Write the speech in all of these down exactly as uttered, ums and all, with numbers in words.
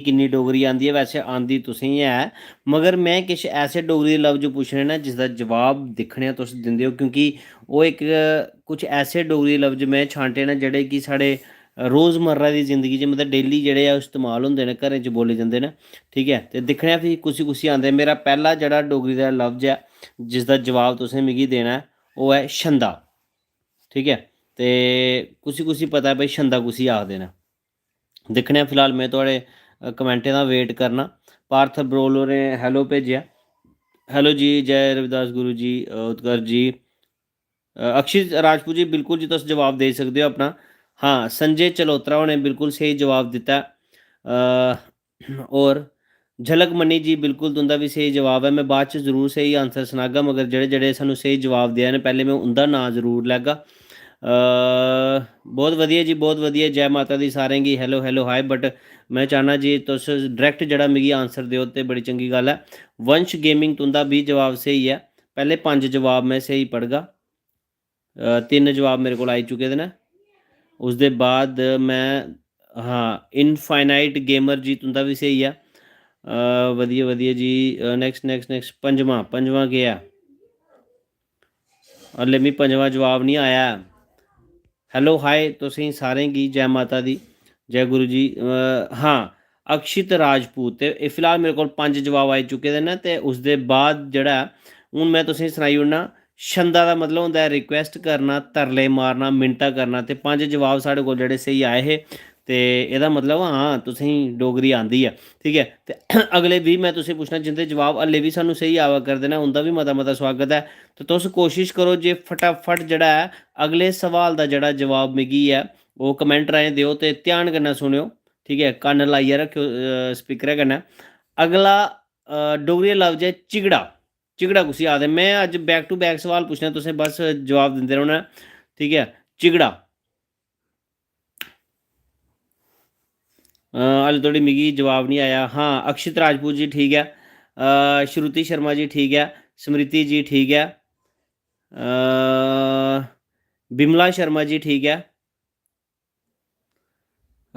किन्नी डोगरी आंदी ऐ। वैसे आंदी तुसेंगी ऐ, मगर में किश ऐसे डोगरी दे लफ्ज पुच्छने न जिसदा जवाब दिक्खने आं तुस दिंदे ओ, क्योंकि ओह् इक, कुछ ऐसे डोगरी दे लफ्ज में छांटे न जेह्ड़े कि साढ़े रोज़मर्रा दी जिंदगी च, मतलब, डेली जेह्ड़े ऐ, ओह् इस्तेमाल होंदे न, घरें च बोले जंदे न। ठीक ऐ, ते दिक्खने आं फ्ही कुसी कुसी आंदे। मेरा पैह्ला जेह्ड़ा डोगरी दा लफ्ज ऐ, जिसदा जवाब तुसें मिगी देना ऐ, ओह् ऐ छंदा। ठीक ऐ, ते कुसी कुसी पता ऐ भाई, छंदा कुसी आखदे न? दिक्खने आं। फिलहाल में थुआढ़े, अ, कमेंटें दा वेट करना। पार्थ बरोल होरें हैलो भेजेआ। हैलो जी, जय रविदास गुरु जी, अ, उत्कर्ष जी, अ, अक्षित राजपूत जी, बिल्कुल जी, तुस जवाब देई सकदे ओ अपना। हां, संजय चलोत्रा होरें बिल्कुल स्हेई जवाब दित्ता। अ, होर झलक मन्नी जी, बिल्कुल तुं'दा बी स्हेई जवाब ऐ। में बाद च जरूर स्हेई आंसर सनागा, मगर जेह्ड़े जेह्ड़े सानूं स्हेई जवाब देआ न, पैह्लें में उं'दा नांऽ जरूर लैगा। अ, बहुत बधिया जी, बहुत बधिया। जै माता दी सारें गी। Hello, hello, hi. But में चाह्न्नां जे तुस direct जेह्ड़ा मिगी आंसर देओ ते बड़ी चंगी गल्ल ऐ। वंश गेमिंग, तुं'दा बी जवाब स्हेई ऐ। पैह्ले पंज जवाब में स्हेई पढ़गा। अ, तिन्न जवाब मेरे कोल आई चुके दे न। उसदे बाद में, हां, इनफाइनाइट गेमर जी, तुं'दा बी स्हेई ऐ। अ, बधिया, बधिया जी। अ, next, next, next, पंजमां, पंजमां केह् ऐ? हल्ले मी पंजमां जवाब निं आया ऐ। हैलो, हाय, तुसें सारें गी जै माता दी, जै गुरु जी। अ, हां, अक्षित राजपूत। ते एह् फिलहाल मेरे कोल पंज जवाब आई चुके दे न, ते उसदे बाद जेह्ड़ा ऐ, हून में तुसेंगी सनाई ओड़ना, छंदा दा मतलब होंदा ऐ रिक्वेस्ट करना, तरले मारना, मिन्नतां करना। ते पंज जवाब साढ़े कोल जेह्ड़े स्हेई आए हे, ते एह्दा मतलब, हां, तुसेंगी डोगरी आंदी ऐ। ठीक ऐ, ते अगले बी में तुसेंगी पुच्छना, जिंदे जवाब हल्ले बी सानूं स्हेई आवा करदे न, उं'दा बी मता मता सुआगत ऐ। ते तुस कोशिश करो जे फटाफट जेह्ड़ा ऐ, अगले सवाल दा जेह्ड़ा जवाब मिगी ऐ, ओह् कमेंट राहें देओ ते ध्यान कन्नै सुनेओ। ठीक ऐ, कन्न लाइयै रक्खेओ, अ, स्पीकरै कन्नै। अगला, अ, डोगरी दा लफ्ज ऐ चिगड़ा। चिगड़ा कुसी आखदे? में अज्ज back to back सवाल पुच्छना, तुसें बस जवाब दिंदे रौह्ना। ठीक ऐ, चिगड़ा। अ, हाले धोड़ी मिगी जवाब निं आया। हां, अक्षित राजपूत जी ठीक ऐ, अ, श्रुति शर्मा जी ठीक ऐ, स्मृति जी ठीक ऐ, अ, बिमला शर्मा जी ठीक ऐ,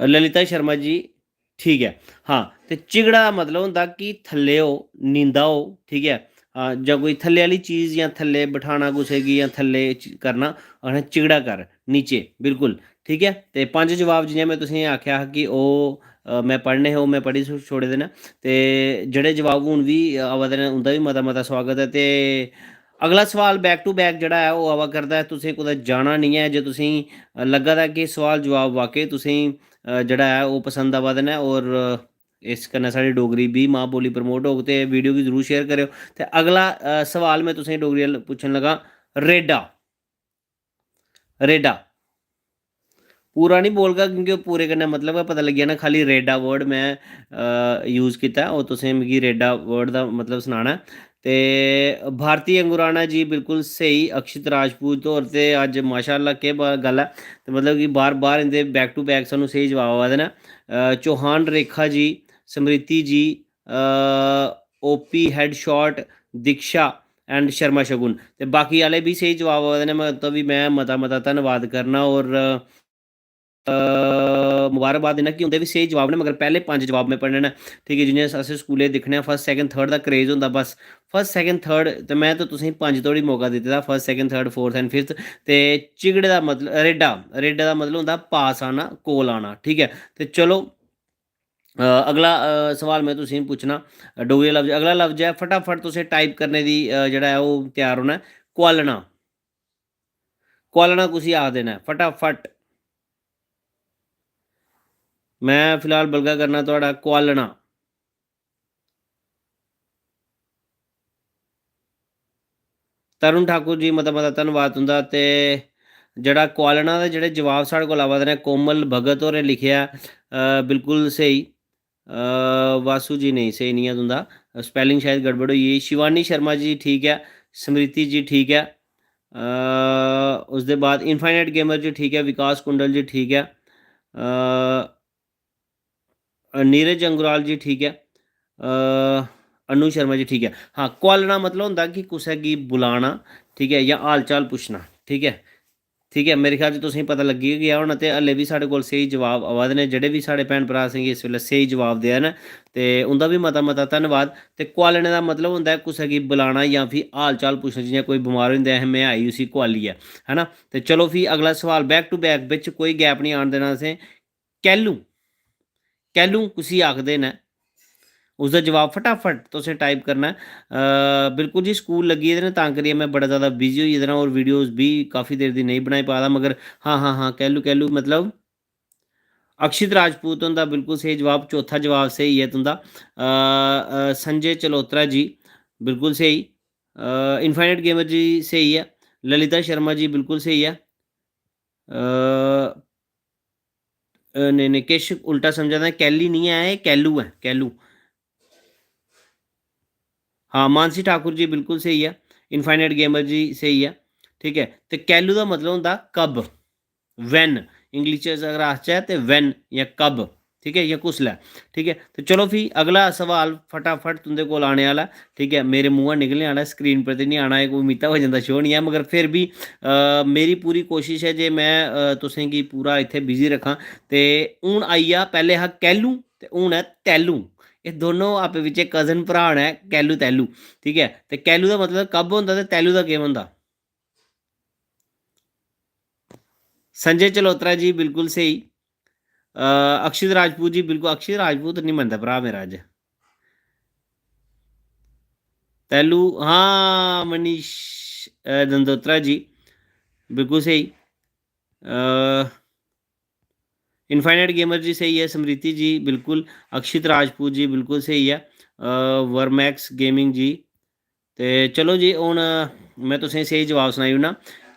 ललिता शर्मा जी ठीक ऐ। हां, ते चिगड़ा दा मतलब होंदा कि थल्ले हो, नींदा हो, ठीक ऐ? हां, जां कोई थल्ले आह्ली चीज जां थल्ले बठाना कुसै गी जां थल्ले च-, करना, आखना, "चिगड़ा कर, नीचे, बिल्कुल।" ठीक ऐ? ते पंज जवाब जि'यां में तुसेंगी आखेआ हा कि ओह्, अ, में पढ़ने हे, ओह् में पढ़ी छो-, छोड़े दे न। ते जेह्ड़े जवाब हून बी आवा दे न, उं'दा बी मता मता सुआगत ऐ। ते अगला सवाल back to back जेह्ड़ा ऐ, ओह् आवा करदा ऐ, तुसें कुतै जाना निं ऐ। जे तुसेंगी लग्गा दा कि सवाल जवाब वाकई तुसेंगी, अ, जेह्ड़ा ऐ, ओह् पसंद आवा दे न, और इस कन्नै साढ़ी डोगरी बी मां बोली promote होग, ते video गी जरूर share करेओ। ते अगला, अ, सवाल में तुसेंगी डोगरी आह्ला पुच्छन लगा, रेडा। रेडा। पूरा निं बोलगा, क्योंकि ओह् पूरे कन्नै मतलब गै पता लग्गी जाना, खाल्ली रेडा word में, अ, use कीता ऐ, ओह् तुसें मिगी रेडा word दा मतलब सनाना ऐ। ते भारती अंगुराना जी बिल्कुल स्हेई, अक्षित राजपूत होर ते अज्ज माशाअल्लाह केह् बा-, गल्ल ऐ, ते मतलब कि बार बार इं'दे back to back सानूं स्हेई जवाब आवा दे न। अ, चौहान रेखा जी, स्मृति जी, अ, OP Headshot, Diksha and Sharma Shagun. ते बाकी आह्ले बी स्हेई जवाब आवा दे न, मतलब, बी में मता मता धन्नवाद करना। और, अ, मुबारकबाद दिन्ना कि उं'दे बी स्हेई जवाब न, मगर पैह्ले पंज जवाब में पढ़ने न। ठीक ऐ, जि'यां अस, अस स्कूलै दिक्खने आं, first, second, third दा craze होंदा, बस first, second, third, ते में ते तुसेंगी पंज धोड़ी मौका दित्ते दा, first, second, third, fourth and fifth। ते चिगड़े दा मतलब, रेडा, रेडा दा मतलब होंदा पास आना, कोल आना। ठीक ऐ, ते चलो, अ, अगला, अ, सवाल में तुसेंगी पुच्छना, अ, डोगरी लफ्ज, अगला लफ्ज ऐ, फटाफट तुसें type करने दी, अ, जेह्ड़ा ऐ, ओह् त्यार रौह्ना ऐ, कुआलना। कुआलना कुसी आखदे न? फटाफट। में फिलहाल बलगा करना थुआढ़ा कुआलना। तरुण ठाकुर जी, मता मता धन्नवाद तुं'दा। ते जेह्ड़ा कुआलना दे जेह्ड़े जवाब साढ़े कोल आवा दे न, कोमल भगत होरें लिखेआ, अ, बिल्कुल स्हेई। अ, वासु जी, नेईं, स्हेई निं ऐ तुं'दा, spelling शायद गड़बड़ होई गेई। शिवानी शर्मा जी ठीक ऐ, स्मृति जी ठीक ऐ, अ, उसदे बाद Infinite Gamer जी ठीक ऐ, विकास कुंडल जी ठीक ऐ, अ, अ, नीरज अंगराल जी ठीक ऐ, अ, अनु शर्मा जी ठीक ऐ। हां, कुआलना मतलब होंदा कि कुसै गी बुलाना, ठीक ऐ, जां हाल चाल पुच्छना, ठीक ऐ। ठीक ऐ, मेरे ख्याल च तुसेंगी पता लग्गी गै गेआ होना, ते हल्ले बी साढ़े कोल स्हेई जवाब आवा दे न। जेह्ड़े बी साढ़े भैन भ्राऽ असेंगी इस बेल्लै स्हेई जवाब देआ न, ते उं'दा बी मता मता धन्नवाद। ते कुआलने दा मतलब होंदा ऐ कुसै गी बुलाना जां फ्ही हाल चाल पुच्छना, जि'यां कोई बमार होई जंदा ऐ, "अहें, में आई उसी कुआलियै", है ना? ते चलो फ्ही अगला सवाल, back to back, बिच कोई gap निं आन देना असें। कैह्लू? कैह्लू कुसी आखदे न? उसदा जवाब फटाफट तुसें टाइप करना ऐ। अ, बिल्कुल जी, स्कूल लग्गी गेदे न, तां करियै में बड़ा ज़्यादा बिजी होई गेदा ना, होर वीडियोज़ बी काफ़ी देर दी नेईं बनाई पा दा, मगर हां, हां, हां, कैह्लू, कैह्लू, मतलब, अक्षित राजपूत हुंदा बिल्कुल स्हेई जवाब, चौथा जवाब स्हेई ऐ तुं'दा। अ, अ, संजय चलोत्रा जी, बिल्कुल स्हेई। अ, इनफाइनाइट गेमर जी स्हेई ऐ। ललिता शर्मा जी बिल्कुल स्हेई ऐ। अ, अ, नेईं, नेईं, किश उल्टा समझा दा, कैह्ली निं ऐ, एह् कैह्लू ऐ, कैह्लू। हां, मानसी ठाकुर जी बिल्कुल स्हेई ऐ, इनफाइनाइट गेमर जी स्हेई ऐ, ठीक ऐ। ते कैह्लू दा मतलब होंदा कब, when, इंग्लिश च अगर आखचै ते when जां कब, ठीक ऐ, जां कुसलै, ठीक ऐ। ते चलो फ्ही अगला सवाल फटाफट तुं'दे कोल आने आह्ला, ठीक ऐ, मेरे मूंहा निकलने आह्ला, स्क्रीन पर ते निं आना, एह् कोई मीता भजन दा शो निं ऐ, मगर फिर बी, अ, मेरी पूरी कोशश ऐ जे में, अ, तुसें गी पूरा इत्थै बिजी रक्खां। ते हून आई गेआ, पैह्लें हा कैह्लू ते हून ऐ तैह्लू। एह् दोनों आपे बिच्चें कजन भ्राऽ न, कैह्लू तैह्लू, ठीक ऐ। ते कैह्लू दा मतलब कब होंदा ते तैह्लू दा केह् बनदा? संजय चलोत्रा जी बिल्कुल स्हेई। अ, अक्षित राजपूत जी बिल्कुल, अक्षित राजपूत निं मनदा भ्राऽ मेरा अज्ज। तैह्लू, हां, मनीष, अ, दंदोत्रा जी बिल्कुल स्हेई। अ, इनफाइनाइट गेमर जी स्हेई ऐ, स्मृति जी बिल्कुल, अक्षित राजपूत जी बिल्कुल स्हेई ऐ, अ, वर्मैक्स गेमिंग जी। ते चलो जी, हून में तुसेंगी स्हेई जवाब सनाई ओड़ना।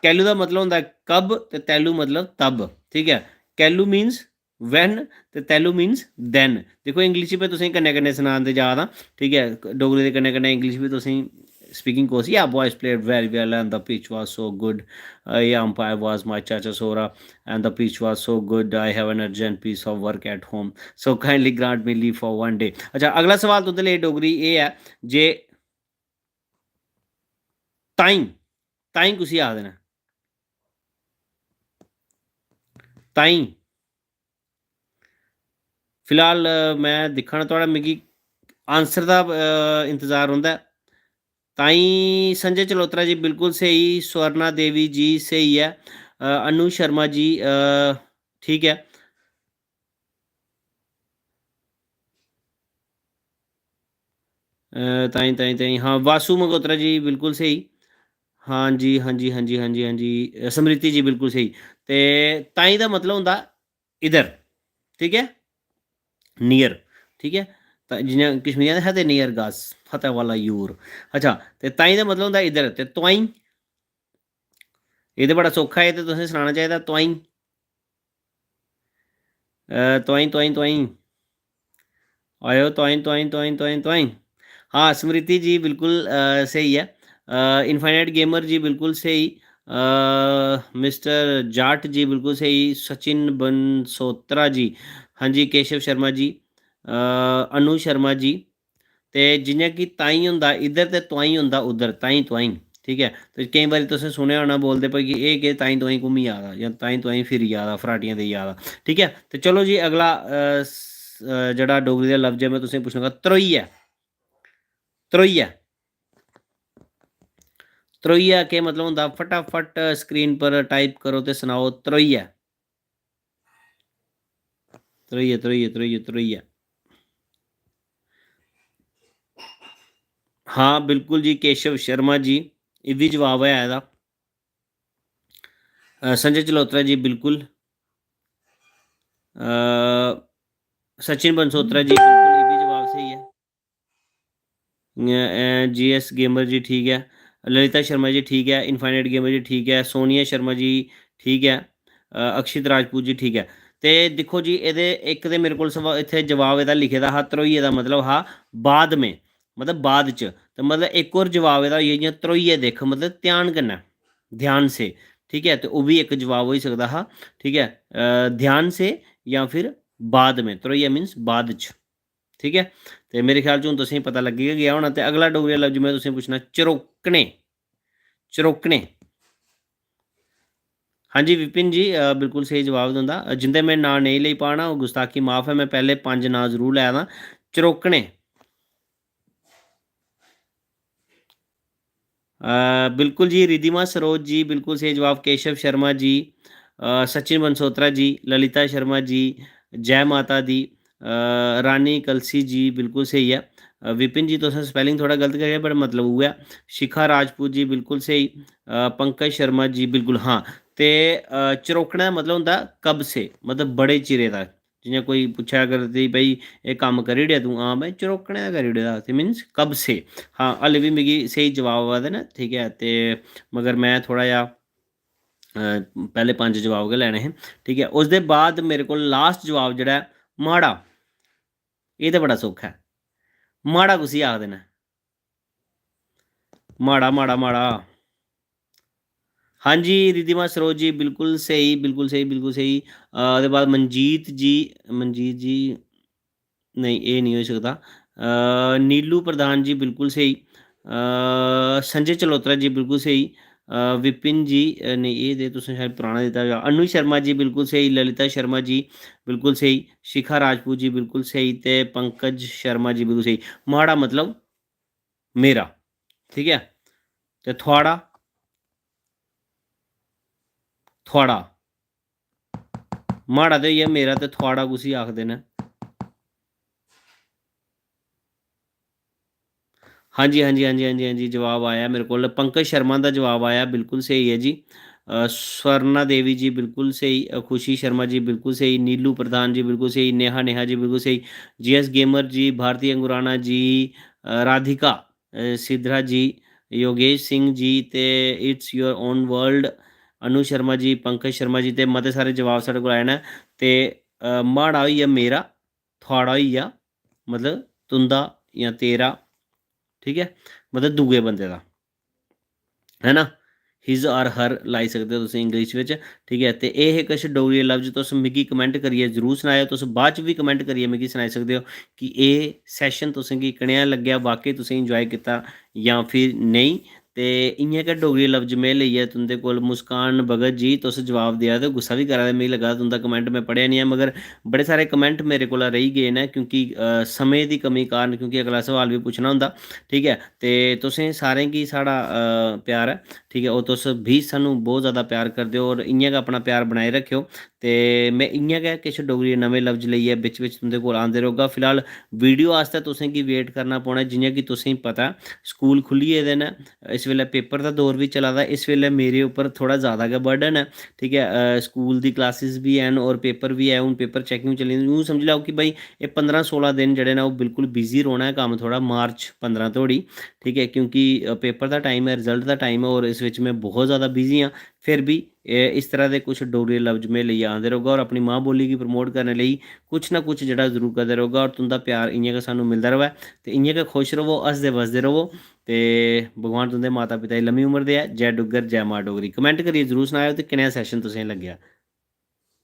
कैह्लू दा मतलब होंदा ऐ कब ते तैह्लू मतलब तब, ठीक ऐ। कैह्लू मीन्स when ते तैह्लू मीन्स then। दिक्खो, इंग्लिश बी तुसेंगी कन्नै कन्नै सनांदे जा दा, ठीक ऐ, डोगरी दे कन्नै कन्नै इंग्लिश बी तुसेंगी speaking course, yeah, boys played very well and the pitch was so good. Uh, yeah, umpire was my chacha Sora and the pitch was so good. I have an urgent piece of work at home, so kindly grant me leave for one day. अच्छा, अगला सवाल तुं'दे लेई डोगरी एह् ऐ जे ताईं, ताईं कुसी आखदे न? ताईं फिलहाल, अ, में दिक्खा ना थुआढ़ा, मिगी आंसर दा, अ, इंतजार रौंह्दा ऐ। ताईं संजय चलोत्रा जी बिल्कुल स्हेई, स्वर्णा देवी जी स्हेई ऐ, अ, अनु शर्मा जी, अ, ठीक ऐ। अ, ताईं, ताईं, ताईं, हां, वासु मगोत्रा जी बिल्कुल स्हेई। हां जी, हां जी, हां जी, हां जी, हां जी, अ, स्मृति जी बिल्कुल स्हेई। ते ताईं दा मतलब होंदा इधर, ठीक ऐ, नियर, ठीक ऐ। तां जि'यां कश्मीरी आखदे, "हते नियर गस, हते वाला यूर।" अच्छा, ते ताईं दा मतलब होंदा इधर, ते तुआईं, एह् ते बड़ा सौखा ऐ, एह् ते तुसें सनाना चाहिदा, तुआईं। अ, तुआईं, तुआईं, तुआईं। आयो, तुआईं, तुआईं, तुआईं, तुआईं, तुआईं। हां, स्मृति जी बिल्कुल, अ, स्हेई ऐ। अ, इनफाइनाइट गेमर जी बिल्कुल स्हेई। अ, मिस्टर जाट जी बिल्कुल स्हेई। सचिन बंसोत्रा जी, हां जी, केशव शर्मा जी, अ, अनु शर्मा जी, ते जि'यां कि ताईं होंदा इद्धर ते तुआईं होंदा उद्धर, ताईं तुआईं, ठीक ऐ। ते केईं बारी तुसें सुनेआ होना बोलदे, "भाई, कि एह् केह् ताईं तुआईं घूमी जा दा जां ताईं तुआईं फिरी जा दा, फराटियां देई जा दा", ठीक ऐ। ते चलो जी, अगला, अ, स-, अ, जेह्ड़ा डोगरी दा लफ्ज ऐ, में तुसें पुच्छना, त्रोइयै, त्रोइयै, त्रोइयै केह् मतलब होंदा? फटाफट स्क्रीन पर टाइप करो ते सनाओ, त्रोइयै। त्रोइयै, त्रोइयै, त्रोइयै, त्रोइयै। हां, बिल्कुल जी, केशव शर्मा जी, इब्बी जवाब ऐ एह्दा। अ, संजय चलोत्रा जी, बिल्कुल। अ, सचिन बंसोत्रा जी, बिल्कुल, इब्बी जवाब स्हेई ऐ। अ, अ, जी एस गेमर जी, ठीक ऐ। ललिता शर्मा जी, ठीक ऐ। इनफाइनाइट गेमर जी, ठीक ऐ। सोनिया शर्मा जी, ठीक ऐ। अ, अक्षित राजपूत जी, ठीक ऐ। ते दिक्खो जी, एह्दे इक ते मेरे कोल सवा-, इत्थै जवाब एह्दा लिखे दा हा, त्रोइयै दा मतलब हा बाद में, मतलब बाद च। ते मतलब इक होर जवाब एह्दा होई गेआ, जि'यां त्रोइयै दिक्ख, मतलब ध्यान कन्नै, ध्यान से, ठीक ऐ? ते ओह् बी इक जवाब होई सकदा हा, ठीक ऐ? अ, ध्यान से जां फिर बाद में, त्रोइयै मीन्स बाद च, ठीक ऐ? ते मेरे ख्याल च हून तुसेंगी पता लग्गी गै गेआ होना। ते अगला डोगरी दा लफ्ज में तुसेंगी पुच्छना, चरोकने, चरोकने। हाँ जी विपिन जी, अ, बिल्कुल स्हेई जवाब तुं'दा। अ, जिं'दे में नांऽ नेईं लेई पा ना, ओह् गुस्ताखी माफ ऐ, में पैह्ले पंज नांऽ जरूर लै दा। चरोकने। अ, बिल्कुल जी, रिद्धिमा सरोज जी, बिल्कुल स्हेई जवाब। केशव शर्मा जी, अ, सचिन बनसोत्रा जी, ललिता शर्मा जी, जय माता दी, अ, रानी कलसी जी, बिल्कुल स्हेई ऐ। अ, विपिन जी, तुसें spelling थोह्ड़ा गलत करेआ, पर मतलब उ'ऐ। शिखा राजपूत जी, बिल्कुल स्हेई। अ, पंकज शर्मा जी, बिल्कुल, हां। ते, अ, चरोकना दा मतलब होंदा कब से, मतलब बड़े चिरे दा। जि'यां कोई पुच्छै अगर, "ते भाई, एह् कम्म करी ओड़ेआ तूं?" "हां, में चरोकने दा करी ओड़े दा।" ते means कब से। हां, हाल्ली बी मिगी स्हेई जवाब आवा दे न, ठीक ऐ, ते मगर में थोह्ड़ा जेहा, अ, पैह्ले पंज जवाब गै लैने हे, ठीक ऐ। उसदे बाद मेरे कोल last जवाब जेह्ड़ा ऐ, माड़ा। एह् ते बड़ा सौखा ऐ। माड़ा कुसी आखदे न? माड़ा, माड़ा, माड़ा। हां जी, रिद्धिमा सरोज जी, बिल्कुल स्हेई, बिल्कुल स्हेई, बिल्कुल स्हेई। अ, ओह्दे बाद मंजीत जी, मंजीत जी, नेईं, एह् निं होई सकदा। अ, नीलू प्रधान जी, बिल्कुल स्हेई। अ, संजय चलोत्रा जी, बिल्कुल स्हेई। अ, विपिन जी, अ, नेईं, एह् ते तुसें शायद पराना दित्ता होआ। अनु शर्मा जी, बिल्कुल स्हेई। ललिता शर्मा जी, बिल्कुल स्हेई। शिखा राजपूत जी, बिल्कुल स्हेई। ते पंकज शर्मा जी, बिल्कुल स्हेई। माड़ा मतलब मेरा, ठीक ऐ, ते थुआढ़ा, थुआढ़ा। माड़ा ते होई गेआ, मेरा ते थुआढ़ा कुसी आखदे न? हां जी, हां जी, हां जी, हां जी, हां जी, जवाब आया मेरे कोल। पंकज शर्मा दा जवाब आया, बिल्कुल स्हेई ऐ जी। अ, स्वर्णा देवी जी, बिल्कुल स्हेई। अ, खुशी शर्मा जी, बिल्कुल स्हेई। नीलू प्रधान जी, बिल्कुल स्हेई। नेहा, नेहा जी, बिल्कुल स्हेई। जी एस गेमर जी, भारती अंगुराना जी, अ, राधिका, अ, सिद्धरा जी, योगेश सिंह जी ते It's Your Own World, अनु शर्मा जी, पंकज शर्मा जी, ते मते सारे जवाब साढ़े कोल आए न। ते, अ, माड़ा होई गेआ मेरा, थुआढ़ा होई गेआ, मतलब तुं'दा जां तेरा, ठीक ऐ, मतलब दूए बंदे दा, है ना? His or her लाई सकदे ओ तुस English बिच, ठीक ऐ। ते एह् हे किश डोगरी दे लफ्ज, तुस मिगी comment करियै जरूर सनाएओ। तुस बाद च बी comment करियै मिगी सनाई सकदे ओ कि एह् session तुसें गी कनेहा लग्गेआ, वाकई तुसें enjoy कीता जां फिर नेईं। ते इ'यां गै डोगरी लफ्ज में लेइयै तुं'दे कोल, मुस्कान भगत जी, तुस जवाब देआ दे ओ, गुस्सा बी करा दे, मिगी लग्गा दा तुं'दा comment में पढ़ेआ निं ऐ, मगर बड़े सारे comment मेरे कोला रेही गे न, क्योंकि, अ, समें दी कमी कारण, क्योंकि अगला सोआल बी पुच्छना होंदा, ठीक ऐ। ते तुसें सारें गी साढ़ा, अ, प्यार ऐ, ठीक ऐ, और तुस बी सानूं बहुत ज़्यादा प्यार करदे ओ, और इ'यां गै अपना प्यार बनाए रक्खेओ। ते में इ'यां गै किश डोगरी दे नमें लफ्ज लेइयै बिच बिच तुं'दे कोल आंदे रौह्गा। फिलहाल video आस्तै तुसें गी wait करना पौना ऐ। जि'यां कि तुसें गी पता ऐ, स्कूल खु'ल्ली गेदे न, इस बेल्लै paper दा दौर बी चला दा। इस बेल्लै मेरे उप्पर थोह्ड़ा ज़्यादा गै burden ऐ, ठीक ऐ। अ, स्कूल दी classes बी हैन और paper बी ऐ। हून paper checking चली दी। हून समझी लैओ कि भाई, एह् पंदरां सोलां दिन जेह्ड़े न, ओह् बिल्कुल busy रौह्ना ऐ कम्म थोह्ड़ा, मार्च पंदरां धोड़ी, ठीक ऐ, क्योंकि, अ, paper दा time ऐ, result दा time ऐ, और इस बिच में बहुत ज़्यादा busy आं। फिर बी, एह्, इस तरह दे कुछ डोगरी लफ्ज में लेइयै आंदे रौह्गा और अपनी मां बोली गी promote करने लेई कुछ ना कुछ जेह्ड़ा जरूर करदा रौह्गा, और तुं'दा प्यार इ'यां गै सानूं मिलदा र'वै। ते इ'यां गै खुश र'वो, हसदे बसदे र'वो, ते भगवान तुं'दे माता पिता गी लम्मी उम्र देऐ। जै डुग्गर, जै मां डोगरी। Comment करियै जरूर सनाएओ ते कनेहा session तुसें गी लग्गेआ।